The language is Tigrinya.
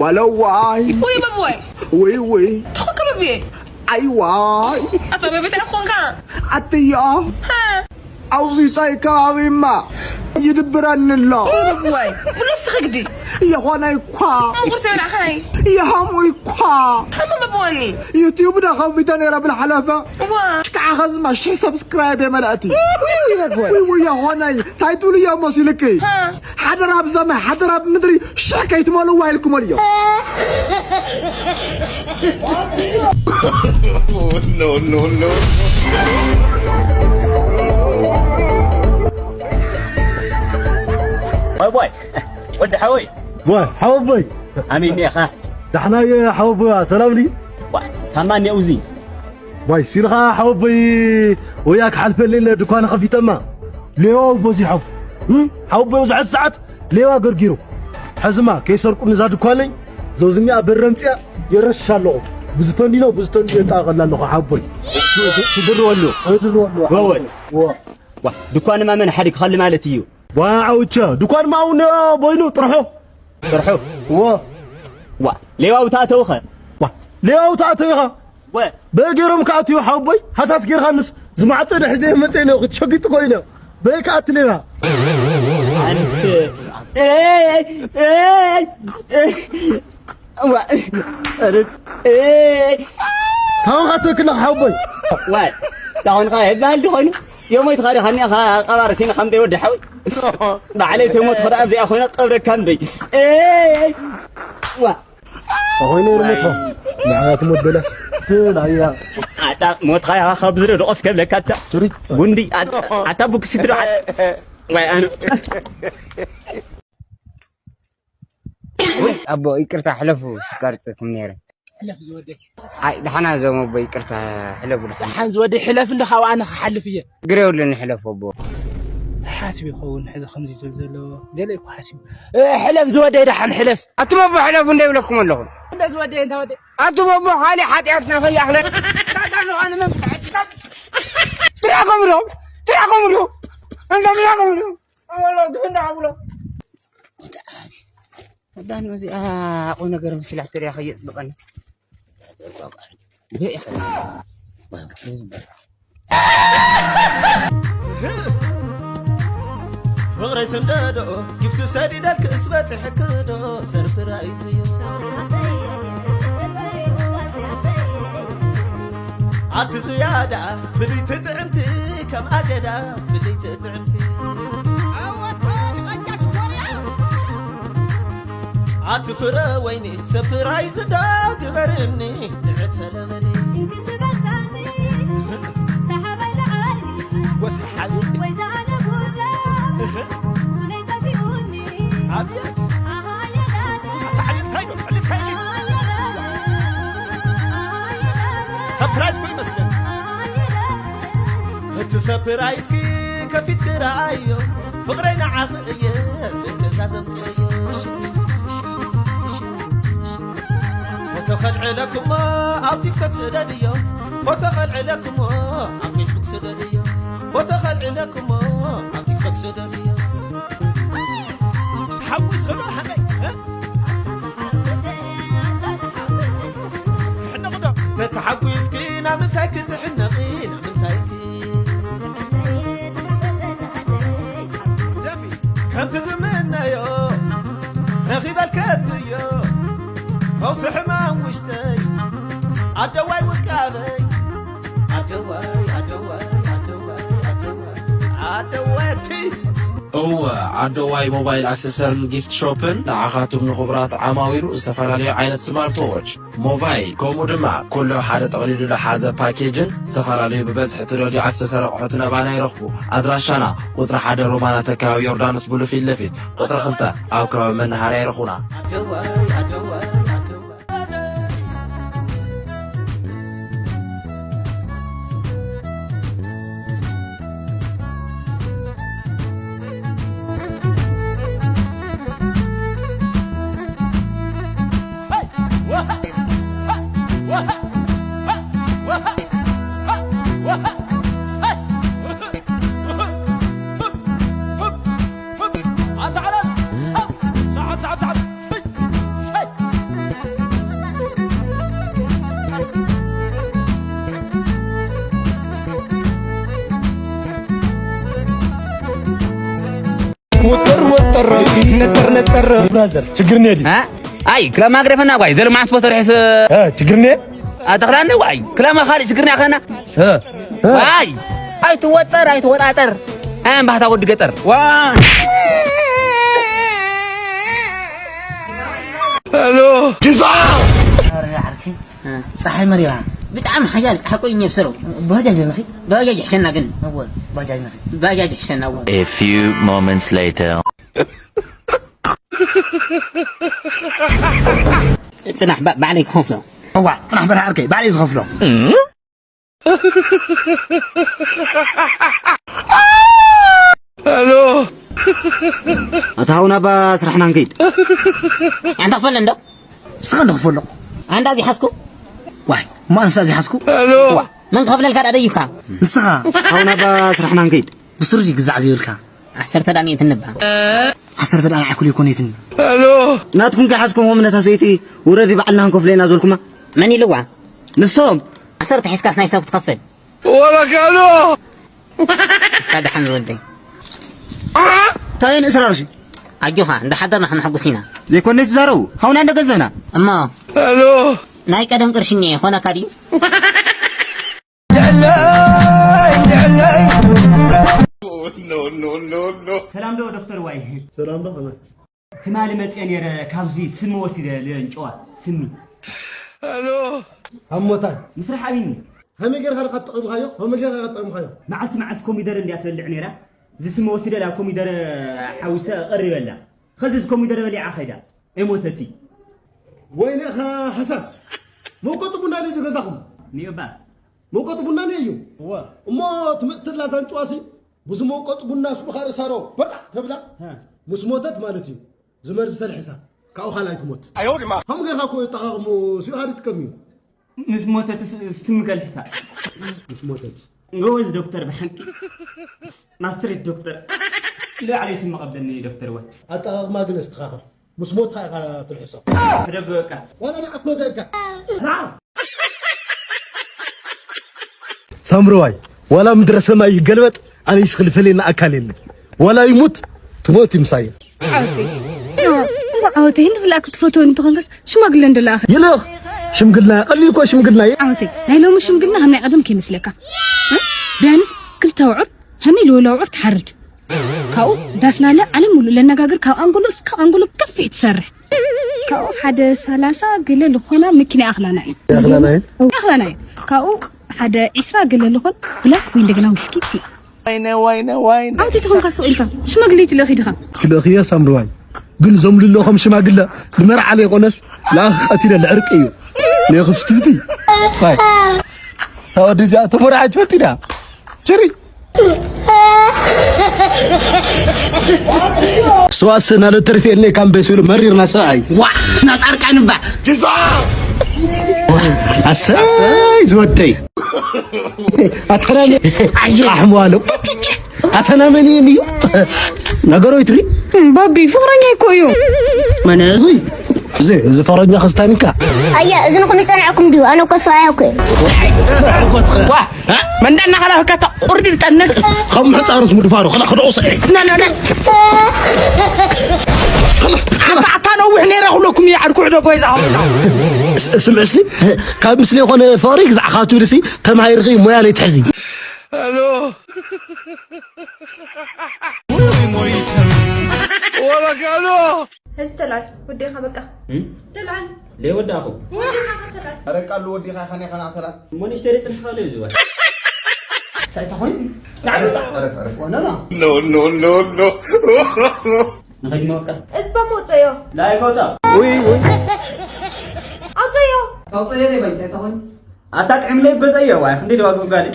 ዋለዋይ ወይ በቦይ ወይ ወይ ተኾንከ በብየ ኣይዋይ ኣታ በቤት ኣይኮንካ ኣትያ ሃ ኣውዚታይ ከባቢማ ይድብረኒ ኣሎ ወይ በቦይ ብሎስ ተኸግዲ የኾነ ይኳ ምቁር ሰብና ኸይ ይሃሙ ይኳ ታማ በቦኒ ዩቲዩብ ዳ ከፊተ ነይረ ብልሓለፈ ዋ ከዓ ኸዝማ ሽሕ ሰብስክራይብ የመልእቲ ወይ በቦይ ወይ የኾነይ እንታይ ትብሉ እዮም መሲልኪ ሓደራ ኣብ ሰማይ ሓደራ ኣብ ምድሪ ሽሕ ከይትመልዋ ኢልኩም እዮም No, no, no. ዋይ ዋይ ወዲ ሓወይ ዋይ ሓወቦይ ኣሜን ዲኻ ዳሕናየ ሓወቦያ ሰላም ድዩ ታማ እኒኦ እዚ ዋይ ሲልኻ ሓወቦይ ወያ ክሓልፈለይ ኢለ ድኳን ከፊተማ ሌዋው በዚሖም እም? ሓወቦይ ብዙሕ ሰዓት ሌዋ ገርጊሩ ሕዝማ ከይሰርቁ ንዛ ድኳነይ ዘውዝኛ በረምፅያ የረሻ ኣለኹ ብዙተንዲኖ ብዙተንዲኖ የጣቐላ ኣለኹ ሓወቦይ ትድርወሉ ትድርወሉ ጎበዝ ዋ ድኳንማ መን ሓዲግ ኻሊ ማለት እዩ ዋዓውቻ ድኳን ማውን ቦይኑ ጥርሑ ጥርሑ ወ ዋ ሌዋው ተኣተውኸ ዋ ሌዋው ተኣተው ኢኻ ወ በገሮም ከኣትዩ ሓወቦይ ሃሳስ ጌርካ ንስ ዝማዕፀ ድሕዘ መፀ ኢለ ክትሸጊጡ ኮይነ በይ ከኣት ሌባ ኣንስ ካሁን ካተክለኻ ሓወቦይ ዋይ ታሁን ኸ ህባል ድኾይኑ ዮሞይ ትኻሪ ኸኒ ኸ ቀባር ሲን ኸም ደይ ወዲ ሓወይ ባዕለይ ተሞት ኸዳ ኣብዚኣ ኮይነ ቀብረ ከም ደይ ዋ ኾይነ ርሞት ንዓያ ትሞት በላስ ትላያ ኣታ ሞት ኸያ ኸብ ዝረ ደቆስ ከብለካ ኣታ ትሪ ጉንዲ ኣታ ኣታ ቡክሲ ትዶ ኣታ ዋይ ኣነ ወይ ኣቦ ይቅርታ ሕለፉ ስቃርፅኩም ነይረ ሕለፍ ዝወደይ ኣይ ደሓና ዞም ኣቦ ይቅርታ ሕለፉ ደሓና ሓን ዝወደይ ሕለፍ እንዶ ካብ ኣነ ክሓልፍ እየ ግረ የብሉን ሕለፉ ኣቦ ሓስብ ይኸውን ሕዚ ከምዚ ዝብል ዘሎ ገለ እኮ ሓሲቡ እ፣ ሕለፍ ዝወደይ ደሓን ሕለፍ ኣቱም ኣቦ ሕለፉ እንደ ይብለኩም ኣለኹ እንደ ዝወደይ እንተ ወደ ኣቱም ኣቦ ካሊእ ሓጢኣትና ከይኣኽለ ታታ ዝኾነ መምጣ ትራኸምሎም ትራኸምሎም እንደ ትራኸምሎም ኣወሎ ትፍንዳ ብሎ ኣዳን እዚኣ ቁም ነገር መሲላ ትሪያ ከየፅድቐኒ ፍቕረይ ስንደዶ ጊፍቲ ሰዲደልክስ በፂሕክዶ ሰርፕራይዝ እዩ ኣቲ ዝያዳ ፍልይቲ ጥዕምቲ ከም ኣገዳ ፍልይቲ ጥዕምቲ ኣቲ ፍረ ወይኒ ሰፕራይዝ ዶ ግበርኒ ንዕተለለኒ ወሰሓቢ ኣብየት ኣታ ዕልልታይ ዶ ዕልልታይ ዶ ሰፕራይዝ ኮ ይመስለኒ እቲ ሰፕራይዝኪ ከፊትኪ ረኣዮ ፍቕረይ ንዓኺ እየ ብትእዛዝ ኣምፅኤዮ ፎቶ ከልዕለክሞ ኣብ ቲክቶክ ስደድዮ ፎቶ ከልዕለክሞ ኣብ ፌስቡክ ስደድዮ ፎቶ ከልዕለክሞ ኣብ ቲክቶክ ስደድዮ ተሓጒስኽዶ ሓቀይ ትሕነቕዶ ተተሓጒስኪ ናብ ምንታይ ክትሕነቒ ናብ ምንታይኪ ከምቲ ዝምነዮ ረኺበልከትዮ ፈውሲ ሕማም ውሽጠይ ኣደዋይ ውቃበይ ኣደዋይ ኣደዋይ ኣደዋይ ኣደዋይ ኣደዋይ ኣደዋይ እቲ እወ ኣደዋይ ሞባይል ኣክሰሰርን ጊፍት ሾፕን ንዓኻትኩም ንኽቡራት ዓማዊሉ ዝተፈላለዩ ዓይነት ስማርት ዎች ሞባይል ከምኡ ድማ ኩሉ ሓደ ጠቕሊሉ ዝሓዘ ፓኬጅን ዝተፈላለዩ ብበዝሒ ትደልዩ ኣክሰሰሪ ኣቑሑት ነባና ይረኽቡ። ኣድራሻና ቁፅሪ ሓደ ሮማናት ኣከባቢ ዮርዳኖስ ቡሉ ፊት ለፊት፣ ቁፅሪ ክልተ ኣብ ከባቢ መናሃርያ ይረኽቡና። ነጠር ነጠር ብራዘር ችግር ነዲ እ? ኣይ ክለማ ግደፈና ጓይ፣ ዘልማዓት ስፖርት ርሒስ እ፣ ችግር ነ ኣተኽላኒ ጓይ፣ ክለማ ካልእ ችግር ና ከና እ፣ እ። ኣይ ኣይትወጠር ኣይትወጣጠር ኣን ባህታ ወዲ ገጠር ዋ ሄሎ ጸሓይ መሪራ ብጣዕሚ ሓያል ጸሓይ ቆይ እኛ ብሰረው ባጃጅ ነኺ ባጃጅ ይሕሸና ግን እወ ባጃጅ ነኺ ባጃጅ ይሕሸና እወ A few moments later. ጽናሕ ባ- ባዕለይ ክኸፍሎ እዋ ጽናሕ በላ ዓርከይ ባዕለይ ዝኸፍሎ ኣታ ሃው ናባ ስራሕና ንከይድ ኣንታ ክፈለ እንዶ እስኻ እንዶ ክፈሎ ኣንዳ እዚ ሓዝኩ ዋይ እሞ ኣንሳ እዚ ሓዝኩ ዋ መን ክኸፍለልካ ዳ ደይብካ ንስኻ ሃው ናባ ስራሕና ንከይድ ብስሩ ይግዛዕ ዘይብልካ ዓሰርተ ዳ ሚእቲ ንባ ዓሰርተ ዳ ዓኩል ይኮነትን ናትኩም ከይሓዝኩም እምነታ ሰይቲ ውረዲ ባዕልና ክንከፍሎ ኢና ዝበልኩማ መን ኢልዋ ንሶም ዓሰርተ ሒዝካስ ናይ ሰብ ክትኸፍል ወረጋሎ እካ ደሓን ዝወደይ እንታይ ንእስራርሲ ኣጆኻ እንዳሓደርና ክንሕጉስ ኢና ዘይኮነ ትዛረቡ ሃውና እንደ ገንዘብና እሞ ሄሎ ናይ ቀደም ቅርሽኛ ይኾነካ ድዩ ሰላም ዶ ዶክተር ዋይ ሰላም ዶ ከመይ ትማሊ መፅአ ነይረ ካብዚ ስሚ ወሲደ ልንጨዋ ስሚ ኣሎ ካብ ሞታይ ምስራሕ ኣቢኒ ከመይ ጌርካ ኢኻ ተጠቒምካዮ ከመይ ጌርካ ኢኻ ተጠቒምካዮ መዓልቲ መዓልቲ ኮሚደረ እንድያ ትበልዕ ነይራ እዚ ስሚ ወሲደ ላ ኮሚደረ ሓዊሰ ቀሪበላ ኸዚ እዚ ኮሚደረ በሊዓ ኸይዳ ኣይሞተቲ ወይነ ኢኻ ሃሳስ መውቀጢ ቡና ድዩ ገዛኹም ኒዮባ መውቀጢ ቡና ኒዮ እዩ እሞ ትመፅተላ ዛንጭዋሲ ብዙ መውቀጥ ቡና ስሉኻ ርእሳ ዶ በጣ ተብላ ምስ ሞተት ማለት እዩ ዝመርዝ ተልሕሳ ካብኡ ካልኣይ ትሞት ከምኡ ጌርካ እኮ የጠቃቅሙ ሲልካ ድጥቀም እዩ ምስ ሞተት ስም ከልሕሳ ምስ ሞተት ጎበዝ ዶክተር ብሓቂ ማስትሬት ዶክተር ንባዕለይ ስም ቀብለኒ ዶክተር ወ ኣጠቃቅማ ግን ኣስተኻኽል ምስ ሞትካ ኢኻ ትልሕሶ ክደግበካ ዋላ ንዓኮ ገእካ ንዓ ሳምረዋይ ዋላ ምድረ ሰማይ ይገልበጥ ኣነ ይስኽል ፈለየና ኣካል የለ ዋላ ይሙት ትሞት ይምሳየ ዓወተይ እሞ ዓወተይ እንዲ ዝለኣክ ትፈትወ እንተኾንከስ ሽማግለ እንዶ ለኣኸ ይልኽ ሽምግልና ቀሊል እኮ ሽምግልና እዩ ዓወተይ ናይ ሎሚ ሽምግልና ከም ናይ ቀደም ከይመስለካ እ? ቢያንስ ክልተ ኣውዕር ሃመይ ልወለ ኣውዕር ትሓርድ ካብኡ ዳስናለ ዓለም ሙሉእ ለነጋግር ካብ ኣንጎሎ እስካብ ኣንጎሎ ብገፊሕ ትሰርሕ ካብኡ ሓደ ሰላሳ ገለ ልኾና መኪና ይኣኽላና እዩ ይኣኽላና እዩ? ይኣኽላና እዩ ካብኡ ሓደ ዒስራ ገለ ልኾን ብላክ ወይ እንደገና ዊስኪ ትልእኽ ወይነ ወይነ ወይነ ዓውቲ ተኾንካ ሱቕ ኢልካ ሽማግሌ ትልእኽ ኢድኻ ክልእኽዮ ሳምርዋይ ግን ዞም ልልእኾም ሽማግለ ንመርዓ ለይኮነስ ለኣኽ ቀቲለ ልዕርቂ እዩ ለይኽስትፍቲ ታይ ታወዲ እዚኣ ተመርዓት ፈቲዳ ችሪ ስዋስ ናለ ተርፊ የለይ ካምበ ሲሉ መሪርና ሰብኣይ ዋ ናጻርቃን እባ ኣሰይ ዝወደይ ኣተናመ ኣሕሙ ኣለው ኣተናመን እዩ ነገሮ ይትሪ ባቢ ፍቅረኛ እኮ እዩ መነ እዚ እዚ ፍቅረኛ ክስታኒካ ኣየ እዚ ንኹም ይጸንዐኩም ድዩ ኣነ እኮ ሰብኣያ እኮ እየ መን እንዳናኸላፈካ እታ ቁርዲ ዝጠነት ከም ሕፃንስ ምድፋሩ ከላ ክደቑ ስዒ ኣታ ነዊሕ ነይረ ክብለኩም እየ ዓድኩ ዕደጎ ይዛኸብና ስምዕ እስቲ ካብ ምስሊ የኾነ ፍቕሪ ግዛዕኻ ትብል ሲ ተማሂርኺ ሞያ ለይትሕዚ ወረጋሎ ሕዚ ተላል ወዴኻ በቃ ተላል ለይወዳእኹ ወዴኻ ተላል ረቃሉ ወዴኻ ኸኔ ኸና ተላል እሞ ንሽተሪ ጽንሕኻ ለዩ ዝወ እንታይ ተኾይኑ ንኸድመወካ እዚ በምወፀዮ ላይጎፃ ኣውፀዮ ኣውፀዮ ደ ባይታ ተኾይኑ ኣታ ጥዕምለይ በፀዮ ዋይ ክንዲ ደዋ ግብጋሊ